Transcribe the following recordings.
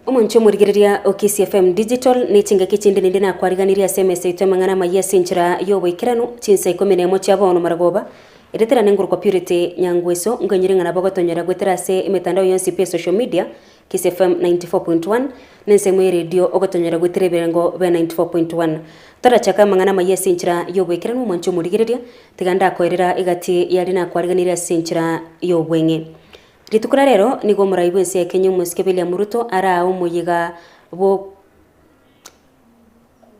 Omonche omorigereria o Kisii FM Digital ne chingaki chinde ninde nakwariganirie ase emesa yaito amang'ana amayia ase enchera y'oboikeranu chinsa ikomi nemo chia bono marogoba eretera nengurukwa Purity Nyangweso nkoinyore ng'a nabo ogotonyora goetera ase emetandao yonsi pi ya social media Kisii FM 94.1 na ensemo y'eredio ogotonyora goetera ebirengo bia 94.1. Torachake amang'ana amayia ase enchera y'oboikeranu omonche omorigereria tiga ndakoerera egati yaria nakwariganirie ase enchera y'obweng'e. Rituko ria rero nigo omorai bw'ense ya Kenya omosike William Ruto arae omoyega bwo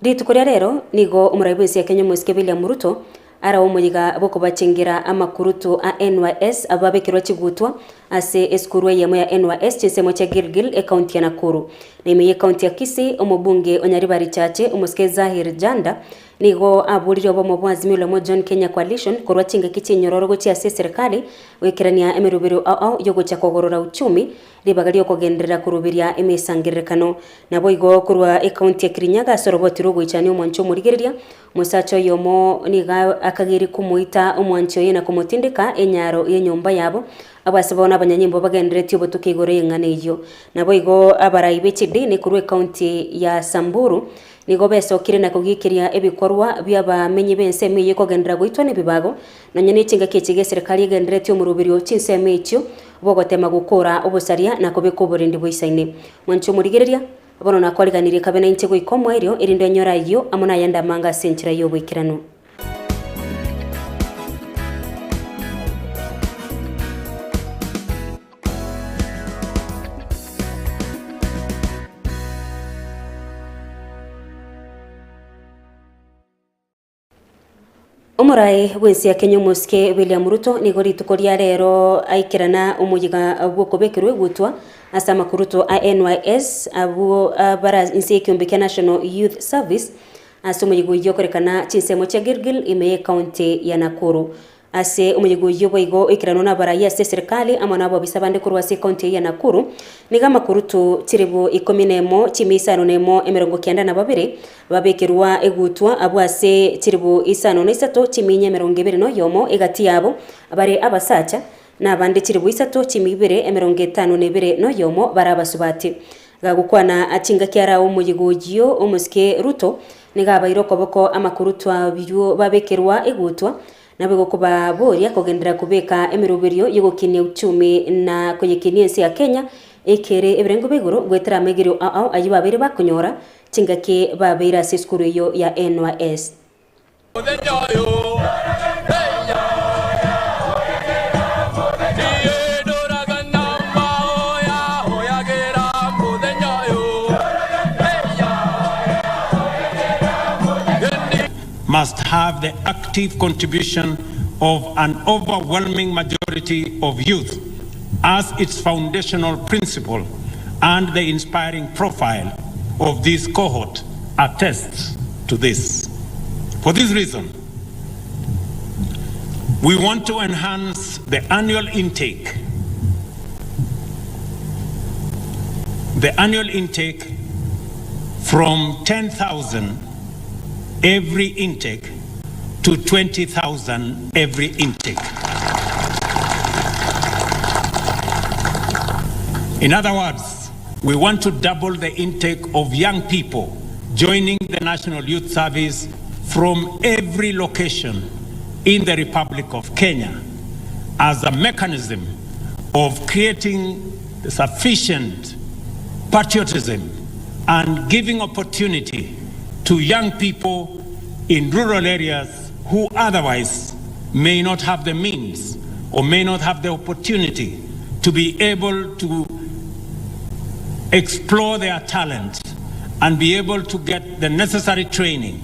Rituko ria rero nigo omorai bw'ense ya Kenya omosike William Ruto arae omoyega bw'okobachengera amakurutu a NYS abwo babekerwa chigutwa ase esukuru eyemo ya NYS chinsemo chia Gilgil ekaunti ya Nakuru. Na ime y'ekaunti ya Kisii omobunge o Nyaribari Chache omosike Zahir Janda Nigo aboririe obomo bwa Azimio la Umoja One Kenya Coalition korwa chingaki chinyororo gochia ase eserekari goikerania emerobero ao ao yogochia kogorora uchumi ribaga riokogenderera koruberia emesangererekano. Naboigo korwa ecounty ya Kirinyaga ase oroboti rw'ogoichania omwanchi omorigereria, omosacha oyomo nigo akageire komoita omwanchi oye na komotindeka enyaro y'enyomba yabo abwo ase bono abanyanyimbo bagenderetie obotuko igoro y'eng'ana eyio. Naboigo abarai be chidini korwa ecounty ya Samburu Nigo besokire na kogiikeria ebikorwa bi'abamenyi b'ensemo eyio ekogenderera goitwa nebibago, nonya ne chingaki echi gi'eserekari egenderetie omoroberio chinsemo echio bw'ogotema gokoora obosaria na kobeka oborendi boisaine. Mwanche omorigereria, bono nakwariganirie kabe nainche goika omoerio, erinde onyore ayio amo nayande amange ase enchera y'oboikeranu. Omoraai bw'ense ya Kenya omosike William Ruto nigo rituko ria rero aikerana omoyiga bw'okobekerwa egutwa ase amakuruto a NYS abwo bara inse y'ekeombe kia National Youth Service ase omoyiga oyio okorekana chinsemo chia Gilgil ime y'ecounty ya Nakuru. Ase omoyega oyio boigo oikeranwa nabaraia ase eserekari amo nabobisa bande korwa ase ekaunti eyio ya Nakuru, nigo amakurutu chilifu ikomi nemo chimia isano nemo emerongo kianda na babere babekerwa egutwa abwo ase chilifu isano na isato chiminya emerongo ebere na oyomo egati yabo bare abasacha, na abande chilifu isato chimia ibere emerongo etano na ebere na oyomo bare abasubati. Gagokwana chingaki arae omoyega oyio omosike Ruto nigo abaire okoboko amakurutu abwo babekerwa egutwa Nabo gokobaboria kogenderera kobeka emeroberio y'ogokinia uchumi na koyekinia ense ya Kenya ekere ebirengo bia igoro goetera amaigerio ao ao ayio babeire bakonyora chingaki babeire ase esukuru eyio ya NYS. Must have the active contribution of an overwhelming majority of youth as its foundational principle and the inspiring profile of this cohort attests to this. For this reason, we want to enhance the annual intake the annual intake from 10,000 every intake to 20,000 every intake. In other words, we want to double the intake of young people joining the National Youth Service from every location in the Republic of Kenya as a mechanism of creating sufficient patriotism and giving opportunity to young people in rural areas who otherwise may not have the means or may not have the opportunity to be able to explore their talent and be able to get the necessary training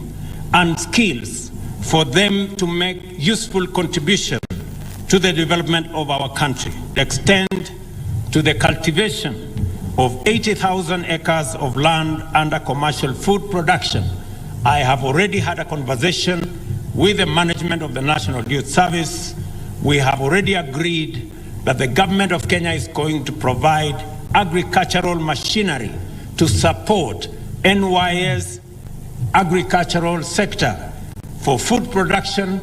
and skills for them to make useful contribution to the development of our country. Extend to the cultivation of 80,000 acres of land under commercial food production. I have already had a conversation with the management of the National Youth Service. We have already agreed that the government of Kenya is going to provide agricultural machinery to support NYS agricultural sector for food production,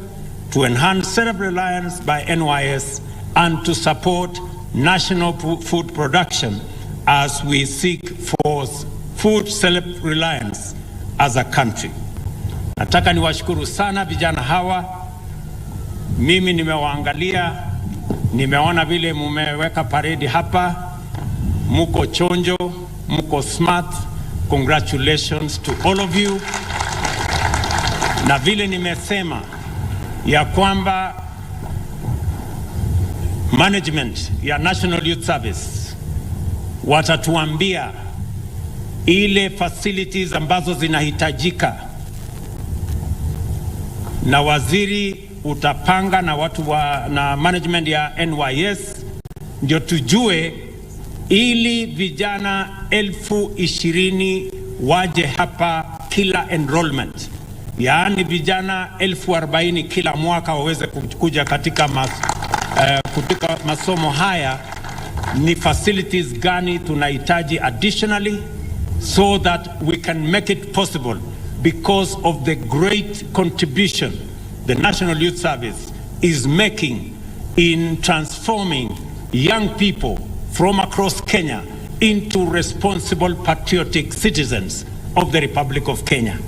to enhance self-reliance by NYS, and to support national food production as we seek for food self-reliance as a country. Nataka niwashukuru sana vijana hawa. Mimi nimewaangalia, nimeona vile mumeweka paredi hapa, muko chonjo, muko smart. Congratulations to all of you. Na vile nimesema ya kwamba management ya National Youth Service watatuambia ile facilities ambazo zinahitajika, na waziri utapanga na watu wa, na management ya NYS ndio tujue, ili vijana 20,000 waje hapa kila enrollment, yaani vijana 40,000 kila mwaka waweze kuja katika, katika masomo haya. Ni facilities gani tunahitaji additionally so that we can make it possible because of the great contribution the National Youth Service is making in transforming young people from across Kenya into responsible patriotic citizens of the Republic of Kenya.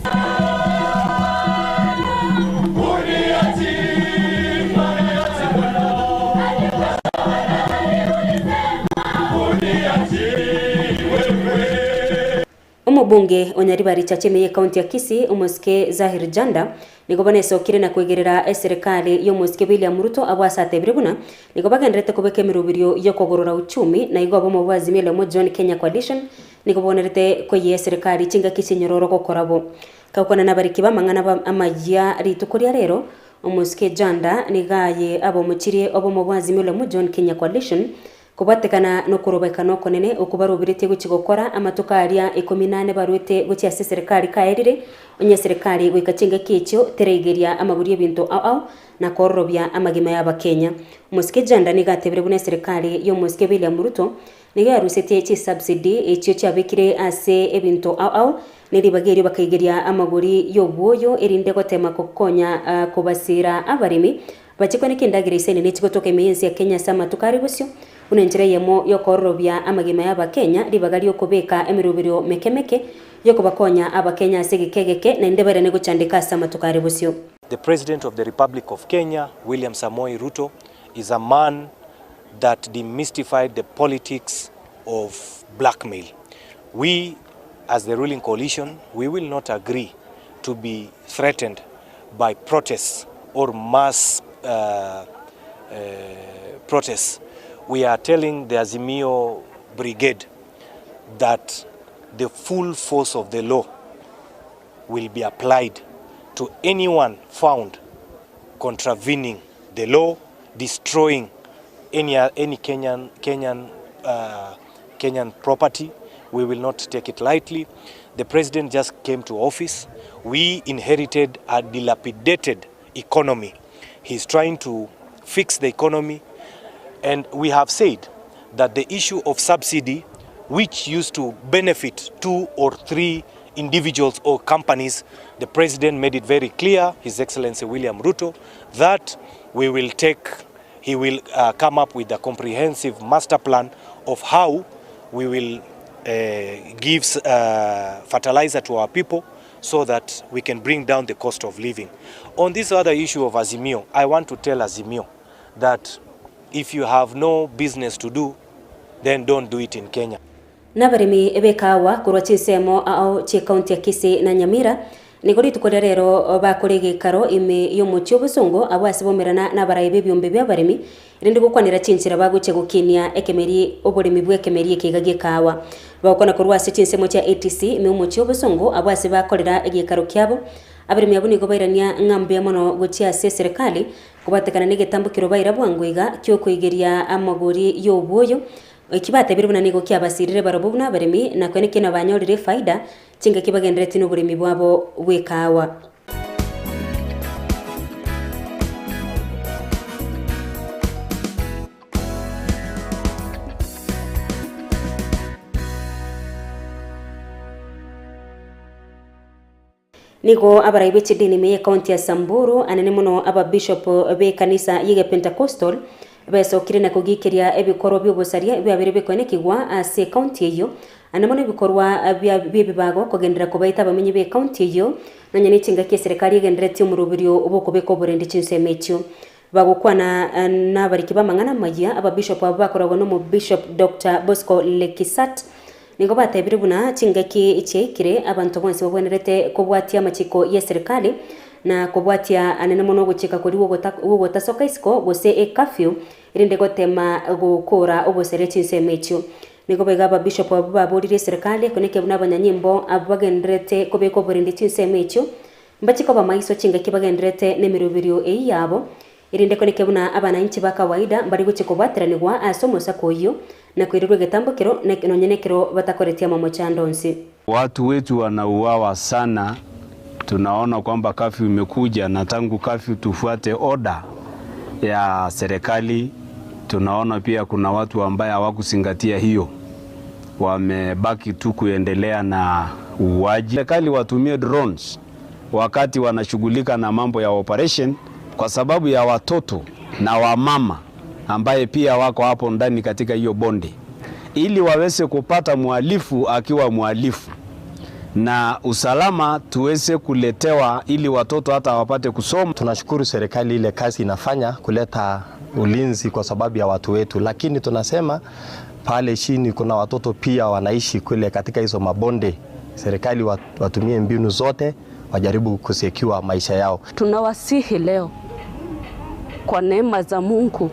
Omobunge o Nyaribari Chache ime y'Ekaunti ya Kisii, Omosike Zahir Janda, nigo bono esokire na koigerera eserekari y'Omosike William Ruto abwo ase atebire buna nigo bagendererete kobeka emeroberio y'okogorora uchumi na igo obomo bwa Azimio la Umoja One Kenya Coalition nigo bonerete koyia eserekari chingaki chinyororo gokora bo. Kagokwana nabariki b'amang'ana ba amayia rituko ria rero, Omosike Janda nigo aye abomochirie obomo bwa Azimio la Umoja One Kenya Coalition Kobwatekana nokorobekana okonene okwo baroberetie gochia gokora, amatuko aria ikomi nane baruete gochia ase eserekari kaerire, onye eserekari goika chingaki echio teraigeria amagori y'ebinto ao ao na koororobia amagima y'Abakenya. Omosike Janda nigo atebire buna eserekari y'omosike William Ruto nigo yarusetie chisubsidy echio chiabekire ase ebinto ao ao ne ribaga erio bakaigeria amagori y'obwoyo erinde gotema gokonya kobasira abaremi Bachikwe nekendagera isene ne chigotoka ime y'ense ya Kenya ase amatuko are bosio, buna enchera eyemo y'okoororobia amagima y'Abakenya, ribaga ri'okobeka emeroberio meke meke y'okobakonya Abakenya ase egeka egeke naende bairane gochandeka ase amatuko are bosio. The President of the Republic of Kenya, William Samoei Ruto, is a man that demystified the politics of blackmail. We, as the ruling coalition, we will not agree to be threatened by protests or mass protests. We are telling the Azimio Brigade that the full force of the law will be applied to anyone found contravening the law, destroying any, any Kenyan, Kenyan, Kenyan property. We will not take it lightly. The president just came to office. We inherited a dilapidated economy. He's trying to fix the economy. And we have said that the issue of subsidy, which used to benefit 2 or 3 individuals or companies, the president made it very clear, His Excellency William Ruto, that we will take, he will come up with a comprehensive master plan of how we will give fertilizer to our people so that we can bring down the cost of living. On this other issue of Azimio, I want to tell Azimio that if you have no business to do, then don't do it in Kenya. Nabaremi b'ekawa korwa chinsemo ao chi'ecounty ya Kisii na Nyamira nigo rituko ria rero bakore egekaro ime y'omochie obosongo abwo ase bomerana nabarai b'ebiombe bi'abaremi erinde gokwanera chinchera bagochia gokinia ekemeri oboremi bw'ekemeri eke iga gi'ekawa. Bagokwana korwa ase chinsemo chia ATC ime y'omochie obosongo abwo ase bakorera egekaro kiabo abaremi abwo nigo bairania ng'a mbuya mono gochia ase eserekari kobatekana negetambokero baira bwango iga kiokoigeria amagori y'obwoyo Eki batebire buna nigo kiabasirire barabwo buna abaremi, na koene ki nabanyorire efaida chingaki bagenderetie noboremi bwabo bw'ekaawa. Nigo abarai be chidini ime y'ecounty ya Samburu, anene mono ababishop b'ekanisa y'Egepentakostal, Besokire na kogikeria ebikorwa bi'obosaria biabeire bikoenekigwa ase ekaunti eyio, ande mono ebikorwa bi'ebibago kogenderera kobaita abamenyi b'ekaunti eyio, nonya ne chingaki eserekari egenderetie omoroberio bw'okobeka oborendi chinsemo echio. Bagokwana nabariki b'amang'ana amayia, ababishop abwo bakoragwa n'omobishop Doctor Bosco Lekisat, nigo batebire buna chingaki chiaikire abanto bonsi babwenerete kobwatia amachiko y'eserekari na kobwatia anene mono ogochika koria gw'ogotasoka isiko gose ecurfew erinde gotema gokora obosaria chinsemo echio. Nigo boigo ababishop abwo baboririe eserekari ekone buna abanyanyimbo abwo bagendererete kobeka oborendi chinsemo echio Mbache koba maiso chingaki bagendererete nemeroberio eyio yabo, erinde koneke buna abanainchi ba kawaida mbare gochia kobwateranigwa ase omosako oyio, na koirerwa egetambo kero nonya nekero batakoreti amamochando onsi. Watu wetu wanauawa sana, tunaona kwamba curfew imekuja na tangu curfew tufuate order ya serikali. Tunaona pia kuna watu ambaye hawakuzingatia hiyo, wamebaki tu kuendelea na uuaji. Serikali watumie drones wakati wanashughulika na mambo ya operation, kwa sababu ya watoto na wamama ambaye pia wako hapo ndani katika hiyo bonde, ili waweze kupata mhalifu akiwa mhalifu na usalama tuweze kuletewa ili watoto hata wapate kusoma. Tunashukuru serikali ile kazi inafanya kuleta ulinzi kwa sababu ya watu wetu, lakini tunasema pale chini kuna watoto pia wanaishi kule katika hizo mabonde. Serikali watumie mbinu zote wajaribu kusekiwa maisha yao. Tunawasihi leo kwa neema za Mungu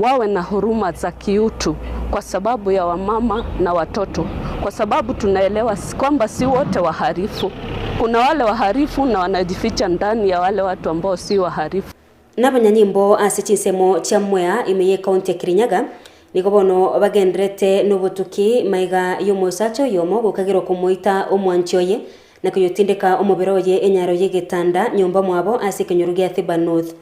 wawe na huruma za kiutu kwa sababu ya wamama na watoto, kwa sababu tunaelewa kwamba si wote waharifu. Kuna wale waharifu na wanajificha ndani ya wale watu ambao si waharifu. Nabanyanyimbo ase chinsemo chia Mwea ime y'ecounty ya Kirinyaga nigo bono bagenderete nobotuki maiga y'omosacha oyomo gokagerwa komoita omwanchi oye na koyotindeka omobere oye enyaro y'egetanda nyomba mwabo ase ekenyoro gia Thiba North.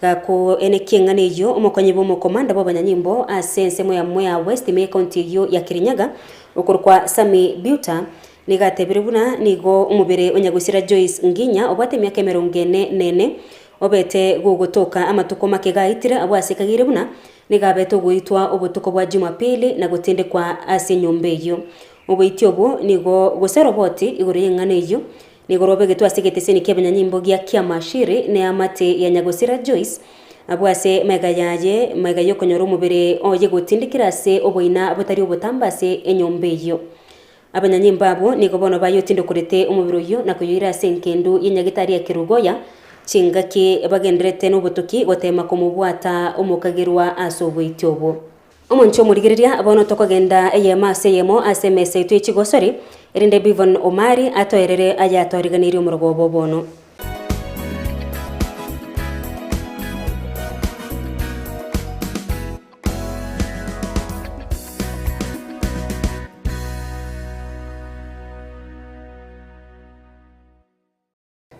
Gako enekia eng'ana eyio omokonyi bw'omokomanda bw'abanyanyimbo ase ensemo ya Mwea West ime y'ecounty eyio ya Kirinyaga okorokwa Sammy Biuta nigo atebire buna nigo omobere o nyagosira Joyce Nginya obwate emiaka emerongo ene na ene Obete gogotoka amatuko make gaetire abwo ase kageire buna nigo abete ogoitwa obotuko bwa Jumapili na gotindekwa ase enyomba eyio. Oboiti obwo nigo gose roboti igoro y'eng'ana eyio nigo robegetwe ase egeteseni ki'abanyanyimbo gia Kiamashiri neamate ya nyagosira Joyce abwo ase magega yaye magega y'okonyora omobere oye gotindekire ase oboina botari obotambe ase enyomba eyio. Abanyanyimbo abwo nigo bono bayotindokorete omobere oyio na koyoira ase engendu y'enyagetari ya Kerugoya, chingaki bagendererete nobotoki goteema komobwata omokagerwa ase oboiti obwo. Omonche omorigereria, bono tokogenda eyemo ase eyemo ase emesa yaito ye chigosori, erinde Bivon Omari atoerere aya atoriganeirie omorogoba o bono.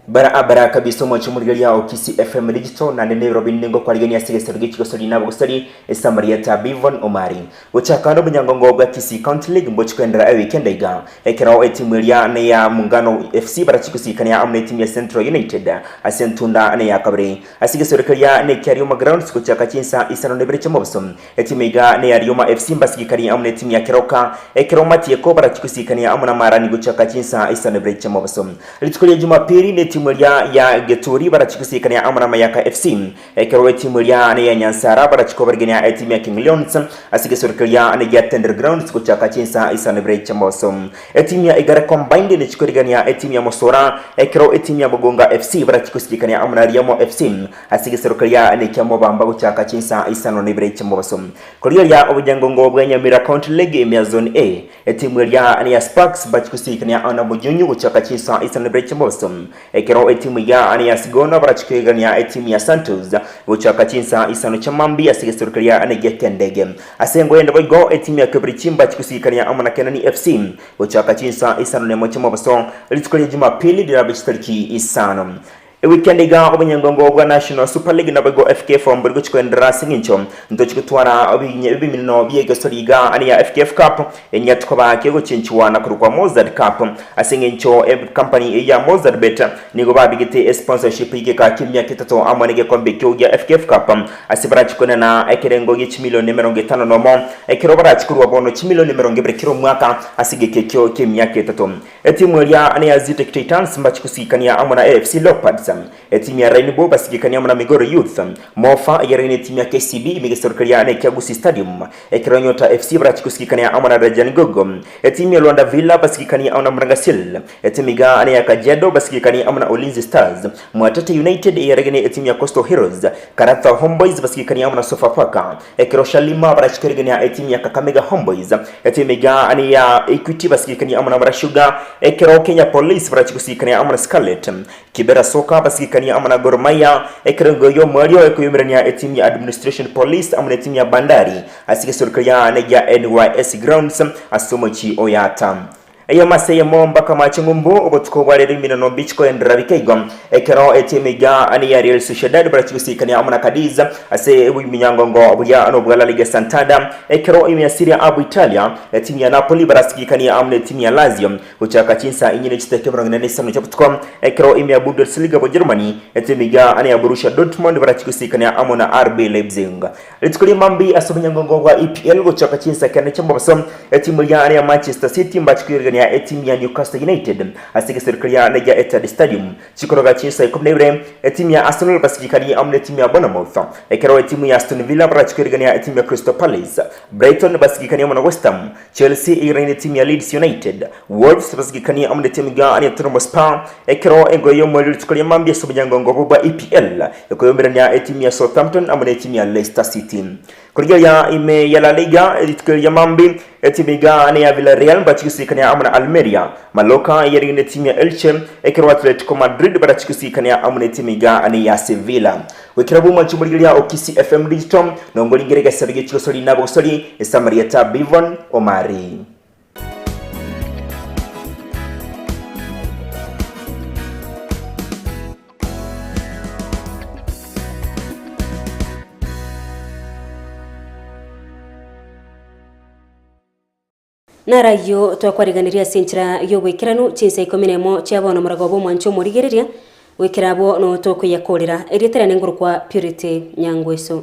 Barabara kabisa omwancho omorigereria o Kisii FM Digital naende Nairobi ningo kwarigania ase egesero gie chigosori na abagosori Esamarieta Bivon Omari. Gochaka nomonyangongo bwa Kisii County League mbochi koenderera ewikendi iga ekero etimu eria neya Muungano FC barachi gosikania amo netimu ya Central United ase entunda neya kabere. Ase egesero keria nekia Rioma Grounds gochaka chinsa isano na ibere chiamobaso. Etimu iga neya Rioma FC mbasigikanie amo netimu ya Keroka ekero Matieko barachi gosigikania amo na Marani gochaka chinsa isano na ibere chiamobaso. Rituko ria Jumapili netimu eria ya Geturi barachi gosigikania amo na Mayaka FC ekero etimu eria neya Nyansara barachi kobarigania etimu ya King Lions ase egesero keria negia Tendere Grounds gochaka chinsa isano na ibere chiamobaso. Etimu ya Igare Combined nechi korigania etimu ya Mosora, ekero etimu ya Mugunga FC barachi gosigikania amo na Riamo FC ase egesero keria nekia Mobamba gochaka chinsa isano na ibere chiamobaso. Korigereria obonyangongo bwa Nyamira County League ime ya Zone A, etimu eria neya Sparks mbachi gosigikania amo na Munyunyu gochaka chinsa isano na ibere chiamobaso, ekero etimu iga neya Sigono barachi korigania etimu ya Santos gochaka chinsa isano chia mambia ase egesero keria negia Kendege. Ase engoyende boigo etimu ya Kebirichimba chikosigikania amo na Kenani FC gochaka chinsa isano nemo chi'omobaso rituko ria Jumapili rirabe chitariki isano. Eweekend iga obonyangongo bwa National Super League naboigo FKF mbori gochi koenderera ase eng'encho ntochi gotwara ebimineno bie egesori iga ane ya FKF Cup enyia tokoba kegochenchigwa na korokwa Mozzart Cup ase eng'encho ecompany eyio ya Mozzart Bet nigo babigete esponsorship y'egeka ki'emiaka etato amo negekombe ekio gia FKF Cup ase barachi koenana ekerengo gie chimilioni 51 ekero barachi korwa bono chimilioni 20 kera omwaka ase egeka ekio ki'emiaka etato. Etimu eria neya Zetech Titans mbachi kosigikania amo na AFC Leopards. Etimu ya Rainbow basigikanie amo na Migori Youth. Mofa eyeraine etimu ya KCB ime egesero keria nekia Gusii Stadium. Ekero Nyota FC barachi kosigikania amo na Daraja Gogo. Etimu ya Luanda Villa basigikanie amo na Murang'a-Seal. Etimu iga neya Kajiado basigikanie amo na Ulinzi Stars. Mwatate United eyeregene etimu ya Coastal Heroes. Karatha Homeboyz basigikanie amo na Sofapaka. Ekero Shalima barachie koregenia etimu ya Kakamega Homeboyz. Etimu iga neya Equity basigikanie amo na Mara Sugar. Ekero Kenya Police barachie gosigikania amo na Scarlet. Kibera Soccer basigikanie amo na Gor Mahia. Ekero engo y'omoerio ekoyumerania etimu ya Administration Police amo netimu ya Bandari ase egesoro keria negia NYS Grounds ase omochie o Yatta. Eyemo ase eyemo mpaka amache ng'umbu, obotuko bwa rero eminano mbichi koenderera bikeigo. Ekero etimu iga neya Real Sociedad barachie gosikania amo na Cadiz ase obominyangongo buria nobwa La Liga Santander. Ekero ime ya Serie A bw'Italia, etimu ya Napoli barasigikanie amo netimu ya Lazio gochaka chinsa inye ne chidakika 45 chia botuko. Ekero ime ya Bundesliga bw'Germany, etimu iga neya Borussia Dortmund barachie gosikania amo na RB Leipzig. Rituko ria mambia ase obonyangongo bwa EPL gochaka chinsa kenda chi'omobaso, etimu eria ya Manchester City mbache koyeregania etimu ya Newcastle United ase egesero keria gia Etihad Stadium. Chikoroga chinsa ikomi na ibere, etimu ya Arsenal basigikanie amo netimu ya Bournemouth, ekero etimu ya Aston Villa barache koyeregania etimu ya Crystal Palace. Brighton basigikanie amo na West Ham, Chelsea eiranie netimu ya Leeds United, Wolves basigikanie amo netimu ya Tottenham Hotspur, ekero engoyo y'omoerio rituko ria mambia ase obonyangongo obwo bwa EPL ekoyomberania etimu ya Southampton amo netimu ya Leicester City. Korigereria ime ya La Liga rituko ria mambia, etimu iga neya Villarreal mbachi gosigikania amo na Almeria, Mallorca eyerigwe netimu ya Elche, ekero Atletico Madrid barachi gosigikania amo netimu iga neya Sevilla. Goikera bw'omwanchi omorigereria o Kisii FM Digital, nongoringere egesero gie chigosori na abagosori, Esamarieta Bivon Omari. Narayio twakwariganirie ase enchera y'oboikeranu chinsa ikomi nemo chia bono moragoba omwanche omorigereria, goikera abwo noo tokoyakorera. Erieta riane ngorokwa Purity Nyangweso.